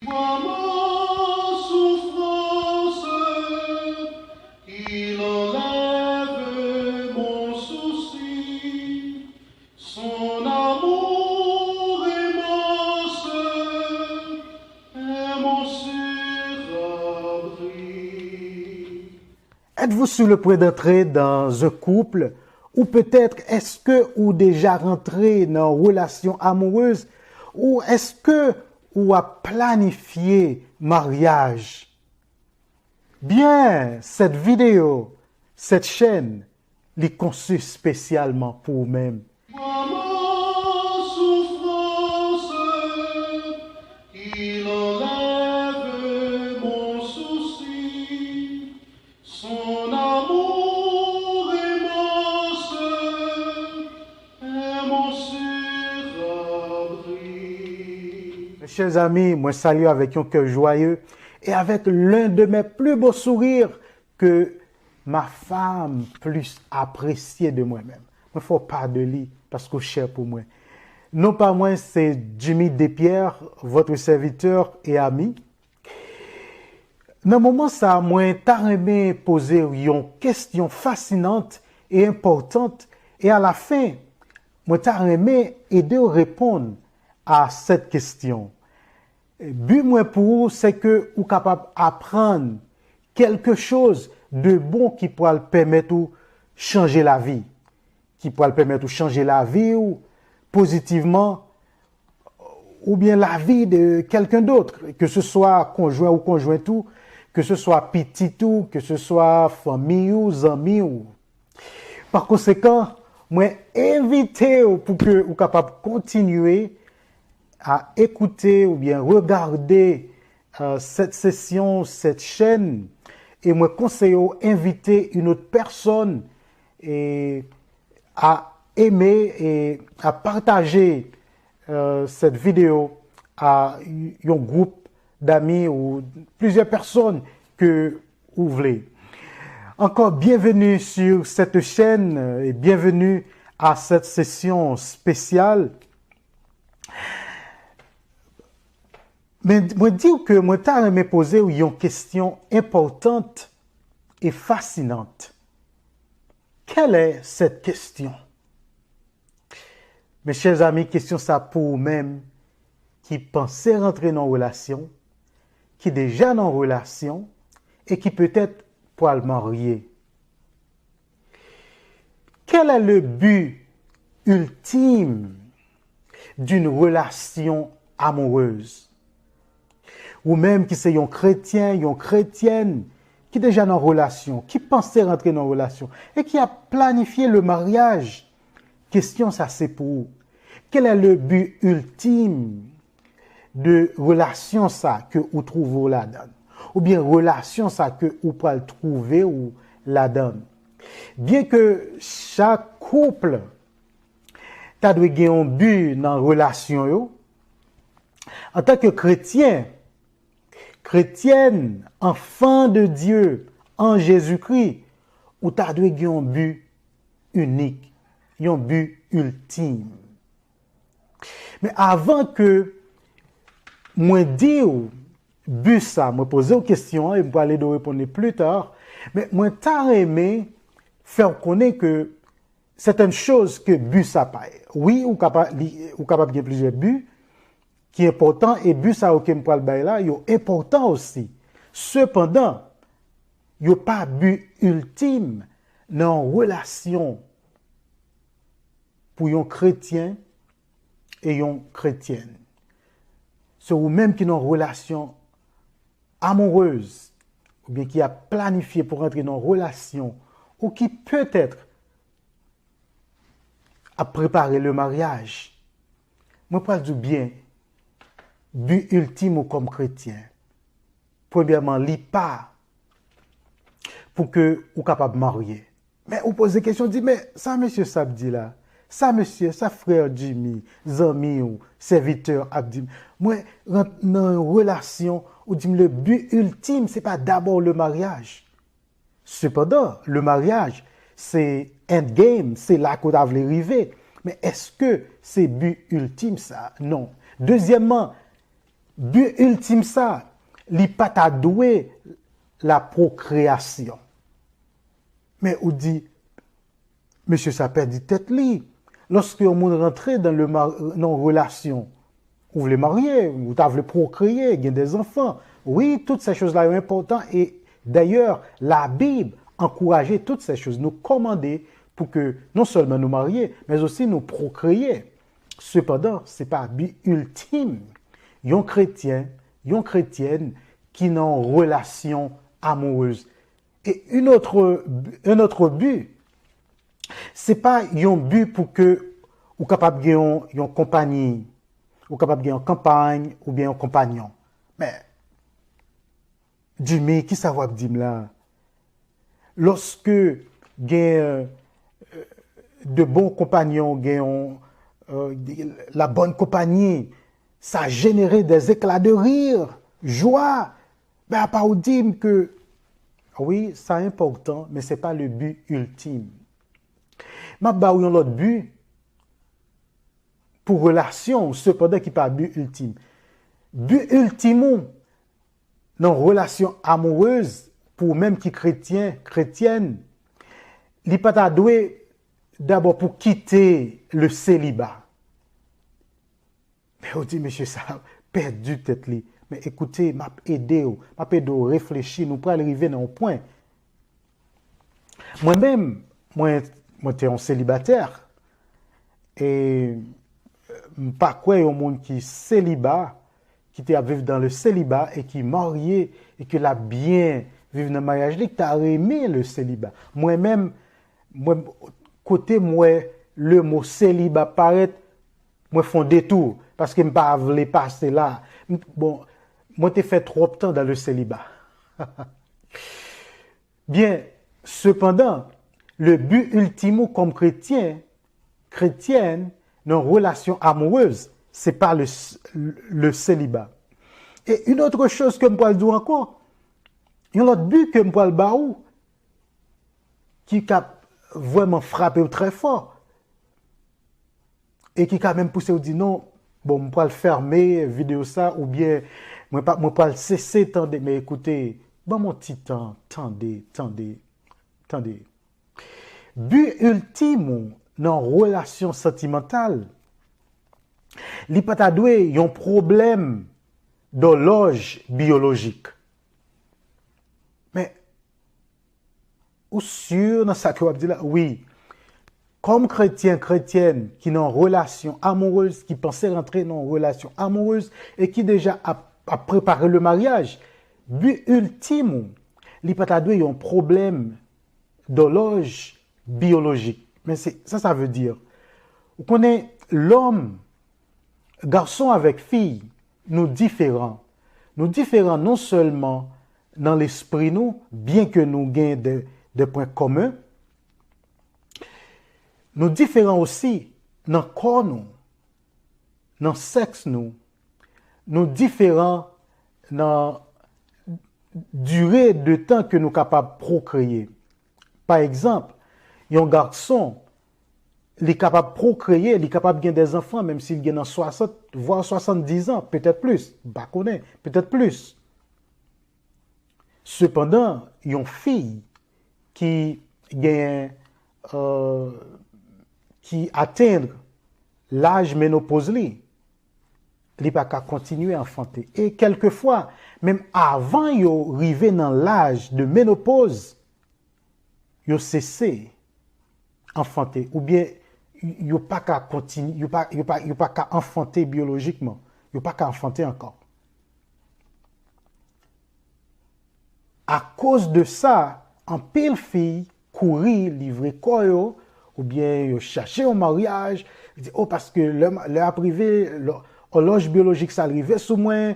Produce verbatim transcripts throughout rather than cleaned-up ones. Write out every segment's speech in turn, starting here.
Maman souffrance, il enlève mon souci. Son amour immense est mon sûr abri. Êtes-vous sur le point d'entrer dans un couple? Ou peut-être, èske ou deja rantre nan relasyon amourez? Ou èske ou ap planifye maryaj? Byen, cette vidéo, cette chaîne, li konsi espesyalman pou ou menm. Maman souffrance, il enlève mon souci. Son amour immense est mon sûr abri. Mes chers amis, mwen salye avèk yon kè jwaye e avèk l'un de mes plus beaux sourires que ma femme plus appréciée de mwen menm. Mwen fè w pa de li paske w chè pou mwen. Non pa mwen, se Jimmy Despierre, votre serviteur et ami. Nan moman sa, mwen ta renmen poze w yon kesyon fasinant e enpòtant, e alafen, mwen ta renmen ede w reponn a sèt kesyon. Bi mwen pou ou, se ke ou kapab aprann kèlke choz de bon ki pral pèmèt ou chanje lavi, ki pral pèmèt ou chanje lavi w pozitivman, oubyen lavi de quelqu'un d'autre, ke se swa konjwen ou konjwent ou, ke se swa pitit ou, ke se swa fanmi ou, zanmi ou. Pa konsekan, mwen envite w pou ke ou kapab kontinye a ekoute oubyen regade, euh, cette session, cette chaîne, e mwen konseye w envite une autre personne, e, à aimer et à partager, euh, cette vidéo à yon gwoup d'amis ou plizyè pèsonn ke ou vle. Encore bienvenue sur cette chaîne et bienvenue à cette session spéciale. Men mwen di w ke mwen ta renmen poze w yon kesyon enpòtant e fasinant. Quelle est cette question? Mes chers amis, kesyon sa pou ou menm ki panse rantre nan relasyon, ki deja nan relasyon e ki petèt pral marye. Quel est le but ultime d'une relation amoureuse? Ou menm ki se yon kretyen, yon kretyèn, ki deja nan relasyon, ki panse rantre nan relasyon, e ki ap planifye le maryaj, kesyon sa se pou ou. Quel est le but ultime de relasyon sa ke ou twouve w ladan l? Oubyen relasyon sa ke ou pral twouve w ladan l? Byen ke chak koup ta dwe gen yon bi nan relasyon yo, antanke kretyen, kretyèn, enfant de Dieu en Jésus-Christ, ou ta dwe gen yon bi inik, yon bi iltim. Men avan ke mwen di w bi sa, mwen poze w kesyon an e m pral ede w reponn li pli ta, men mwen ta renmen fè w konnen ke sètèn choz ke bi sa pa ye. Wi, ou kapab, li, ou kapab gen plizyè bi ki enpòtan, e bi sa yo ke m pral bay la, yo enpòtan osi. Sepandan, yo pa bi iltim nan yon relasyon pou yon kretyen e yon kretyèn. Se ou menm ki nan relasyon amourez, oubyen ki ap planifye pou rantre nan relasyon, ou ki petèt ap prepare le maryaj. Mwen pral di w byen, bi iltim ou kòm kretyen, premyèman, li pa pou ke ou kapab marye. Men ou poze kesyon, di, men sa mesye sa ap di la? Sa mesye, sa frè Jimmy, zanmi w, sèvitè ap di m? Mwen rant nan yon relasyon, ou di m le bi iltim, se pa dabò le maryaj. Sepandan, le maryaj, se end game, se la ke w ta vle rive. Men èske se bi iltim sa? Non. Dezyèmman, Bi iltim sa, li pa ta dwe la pwokreyasyon. Men ou di, mesye sa pèdi tèt li. Lòske yon moun rantre dan le mar- nan relasyon, ou vle marye, ou ta vle pwokreye, gen de zanfan. Wi, tout se choz la yo enpòtan e dayè, Labib ankouraje tout se choz. Nou kòmande pou ke non sèlman nou marye, men osi nou pwokreye. Sepandan, se pa bi iltim yon kretyen, yon kretyèn ki nan yon relasyon amourez. E un autre, un autre but, se pa yon bi pou ke ou kapab gen yon, yon konpanyi, ou kapab gen yon konpany oubyen yon konpanyon. Men, Jimmy, kisa w ap di m la? Lòske gen euh, de bon konpanyon, gen yon euh, la bonne compagnie, sa jenere des éclats de rire, jwa. Ben apa ou di m ke wi, sa enpòtan, men se pa le bi iltim. M ap ba w yon lòt bi pou relasyon w, sepandan ki pa bi iltim. Bi iltim ou nan relasyon amourez, pou ou menm ki kretyen, kretyèn, li pa ta dwe dabò pou kite le seliba. Men ou di, mesye sa pèdi tèt li. Men ekoute, m ap ede w. M ap ede w reflechi. Nou pral rive nan yon pwen. Mwen menm, mwen, mwen te yon selibatè. E m pa kwè yon moun ki seliba, ki te ap viv dan le seliba e ki marye e ke l ap byen viv nan maryaj li, ki ta renmen le seliba. Mwen menm, mwen, kote m wè le mo seliba parèt, mwen fè yon detou, paske m pa vle pase la. M- Bon, mwen te fè twòp tan dan le seliba. Byen, sepandan, le bi iltim ou kòm kretyen, kretyèn, nan relasyon amourez, se pa le, le seliba. E une autre chose ke m pral di w ankò, yon lòt bi ke m pral ba ou, ki ka vrèman frape w trè fò, e ki ka menm pouse w di non, bon, m pral fèmen videyo sa, oubyen mwen pa, mwen pral sese tande, men ekoute, ban m yon ti tan, tande, tande, tande. Bi iltim ou nan relasyon santimantal, li pa ta dwe yon pwoblèm dòlòj biyolojik. Men, ou si nan sa ke w ap di la? Wi. Kòm kretyen, kretyèn ki nan relasyon amourez, ki panse rantre nan relasyon amourez e ki deja ap, ap prepare le maryaj, bi iltim ou, li pa ta dwe yon pwoblèm dòlòj biyolojik. Men se sa sa vle di. Ou konnen, lòm, gason avèk fi, nou diferan. Nou diferan non sèlman nan lespri nou, byen ke nou gen de, de pwen komen, nou diferan osi nan kò nou, nan sèks nou, nou diferan nan dire de tan ke nou kapab pwokreye. Pa egzanp, yon gason, li kapab pwokreye, li kapab gen de zanfan, menm si l gen nan swasant, vwa swasanndiz an, petèt plis, m pa konnen, petèt plis. Sepandan, yon fi ki gen, euh, ki atenn laj menopoz li, li pa ka kontinye anfante. E kèlkefwa, menm avan yo rive nan laj de menopoz, yo sese anfante, oubyen yo pa ka kontinye, yo pa, yo pa, yo pa ka anfante biyolojikman. Yo pa ka anfante ankò. Akoz de sa, anpil fi kouri livre kò yo, oubyen yo chache yon maryaj, yo di, o, paske lè, lè ap rive, lò- òlòj biyolojik sa rive sou mwen,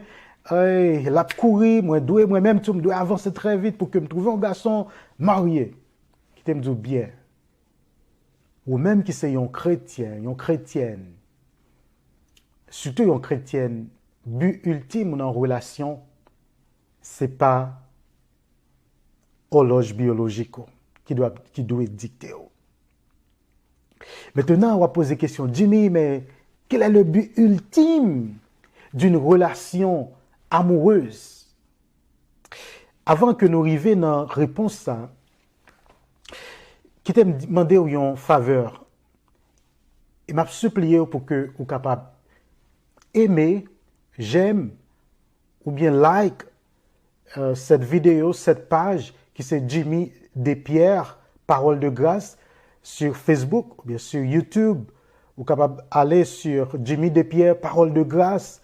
ey, l ap kouri, mwen dwe, mwen menm tou, m dwe avanse trè vit pou ke m twouve yon gason marye. Kite m di w byen, ou menm ki se yon kretyen, yon kretyèn, sitou yon kretyèn, bi iltim ou nan relasyon, se pa òlòj biyolojik ou ki dwe, ki dwe dikte w. Mentenan, w ap poze kesyon, Jimmy, men quel est le but ultime d'une relation amoureuse? Avan ke nou rive nan repons sa, kite m di- mande w yon favè. E m ap sipliye w pou ke ou kapab eme, j'aime, oubyen like euh, cette vidéo, cette page ki se Jimmy Despierre, Parole de Grâce, sur Facebook oubyen sur YouTube. Ou kapab ale sur Jimmy Despierre, Parole de Grâce.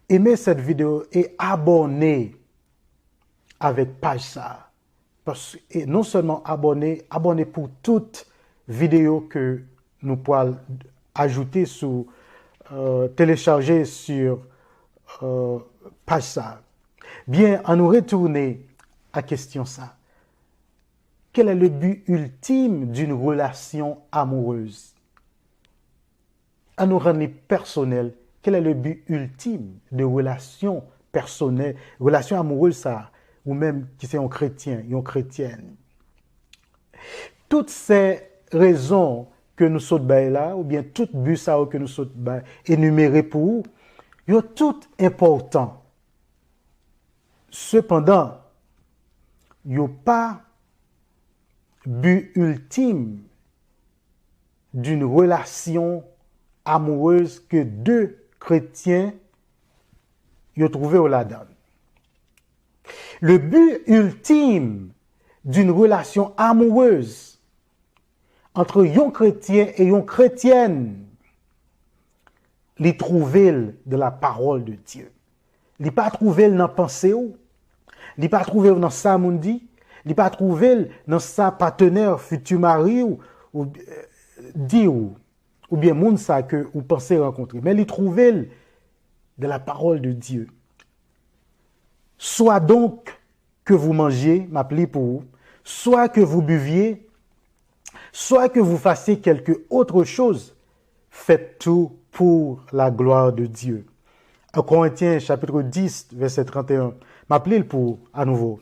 Eme cette vidéo e abòne avèk paj sa. Pas, e non sèlman abòne, abòne pou tout videyo ke nou pral ajoute sou, euh, télécharger sur euh, paj sa. Byen, an nou retounen a kesyon sa. Quel est le but ultime d'une relation amoureuse? An nou rann li pèsonèl. Quel est le but ultime de relation personnelle, relation amoureuse sa, ou menm ki se yon kretyen, yon kretyèn? Tout se rezon ke nou sot bay la, oubyen tout bi sa yo ke nou sot bay, enimere pou ou, yo tout enpòtan. Sepandan, yo pa bi iltim d'une relation amoureuse ke de kretyen yo twouve yo ladan. Le but ultime d'une relation amoureuse entre yon kretyen e yon kretyèn, li twouve l dans la parole de Dieu. Li pa twouve l nan panse w, li pa twouve l nan sa moun di, li pa twouve l nan sa patenè, fiti mari w, ou, euh, di w, oubyen moun sa ke ou panse rankontre. Men li twouve l dans la parole de Dieu. Soit donc que vous mangiez, m ap li pou ou, soit que vous buviez, soit que vous fassiez quelque autre chose, faites tout pour la gloire de Dieu. En Corinthiens chapitre dix, verset trente et un. M ap li l pou ou à nouveau.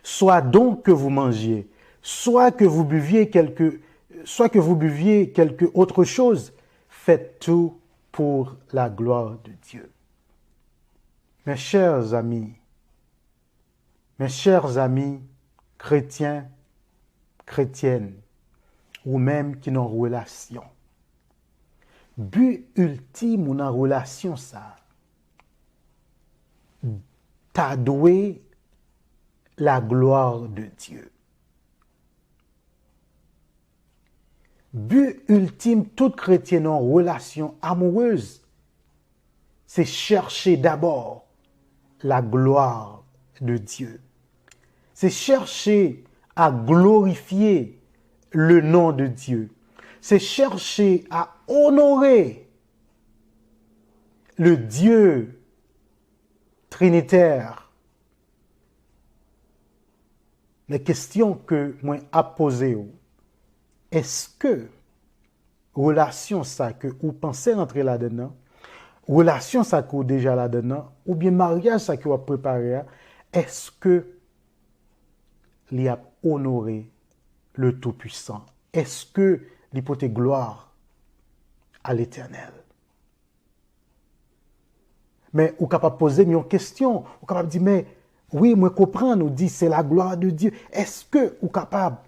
Soit donc que vous mangiez, soit que vous buviez quelque, soit que vous buviez quelque autre chose, faites tout pour la gloire de Dieu. Mes chers amis, mes chers amis, kretyen, kretyèn, ou menm ki nan relasyon. Bi iltim ou nan relasyon sa, ta dwe la gloire de Dieu. Bi iltim tout kretyen nan relasyon amourez, se chèche dabò la gloire de Dieu. Se chèche a glorifye le nom de Dieu. Se chèche a onore le Dieu trinitaire. Men kesyon ke mwen ap poze w, èske relasyon sa ke ou panse rantre ladan nan, relasyon sa ke ou deja ladan nan, oubyen maryaj sa ke w ap prepare a, èske li ap onore le Tout-Puissant? Èske li pote glwa a Letènèl? Men ou kapab poze m yon kesyon. Ou kapab di, men wi, mwen konprann, ou di, c'est la gloire de Dieu. Èske ou kapab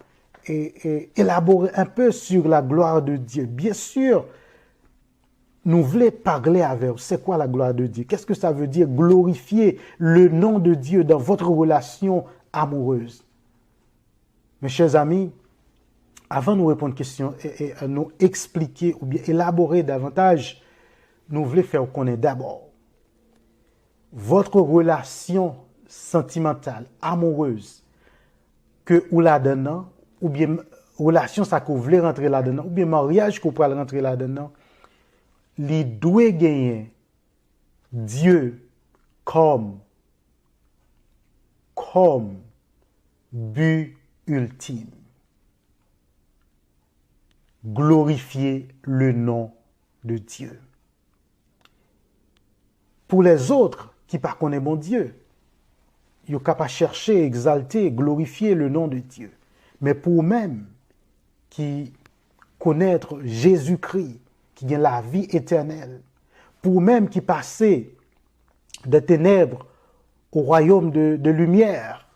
e, e, elabore un peu sur la gloire de Dieu? Byen si, nou vle pale avè w, c'est quoi la gloire de Dieu? Qu'est-ce que ça veut dire glorifier le nom de Dieu dans votre relation amoureuse? Mes chers amis, avan nou reponn kesyon e, e nou eksplike oubyen elabore davantaj, nou vle fè w konnen dabò, votre relation sentimentale, amoureuse, ke ou ladan nan, oubyen relasyon sa ke w vle rantre ladan nan, oubyen maryaj ke w pral rantre ladan nan, li dwe genyen Dye kòm, kòm bi iltim. Glorifye le non de Dye. Pou lèzòt ki pa konnen Bondye, yo ka pa chèche egzalte, glorifye le non de Dye. Men pou ou menm ki konèt Jezikri, ki gen lavi etènèl, Pour vous-même qui passez des ténèbres au royaume de, de lumière,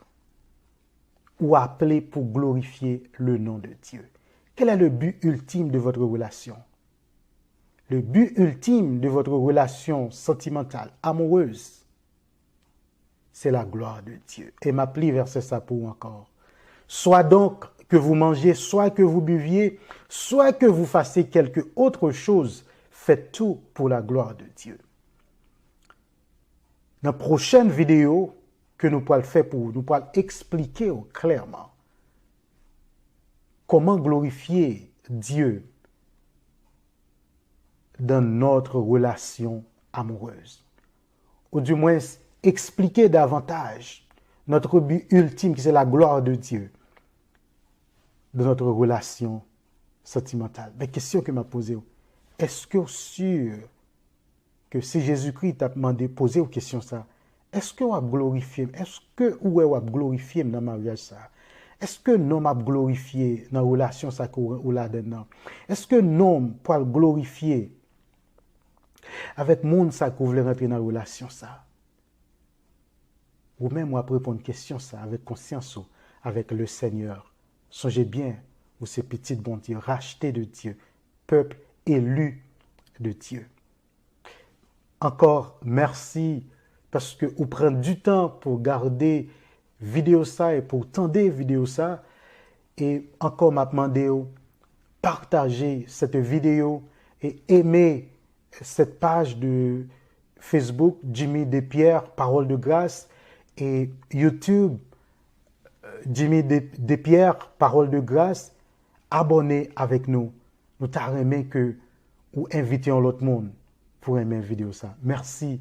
ou appelé pour glorifier le nom de Dieu. Quel est le but ultime de votre relation? Le but ultime de votre relation sentimentale, amoureuse, c'est la gloire de Dieu. Et m'a pli verset ça pour encore. Soit donc que vous mangiez, soit que vous buviez, soit que vous fassiez quelque autre chose, faites tout pour la gloire de Dieu. Nan pwochèn videyo ke nou pral fè pou ou, nou pral eksplike w klèman kòman glorifye Dye dans notre relation amoureuse. Ou du moins, expliquer davantage notre but ultime, qui c'est la gloire de Dieu, dans notre relation sentimentale. Men kesyon ke m ap poze w, èske w si ke si Jezikri t ap mande, poze w kesyon sa, èske w ap glorifye m? Èske ou wè w ap glorifye m nan maryaj sa? Èske non m ap glorifye nan relasyon sa ke w, ou ladann nan? Èske non m pral glorifye avèk moun sa ke w vle rantre nan relasyon sa? Ou menm w ap reponn kesyon sa avèk konsyans ou, avèk le Seigneur. Sonje byen, ou se pitit Bondye, rachte de Dye, pèp eli de Dye. Ankò, mèsi paske ou pran du tan pou gade videyo sa e pou tande videyo sa. E ankò, m ap mande w pataje cette vidéo et aimer cette page de Facebook, Jimmy Despierre, Parole de Grâce, et YouTube, euh, Jimmy De- Despierre, Parole de Grâce. Abòne avèk nou. Nou ta renmen ke ou envite yon lòt moun pou renmen videyo sa. Mèsi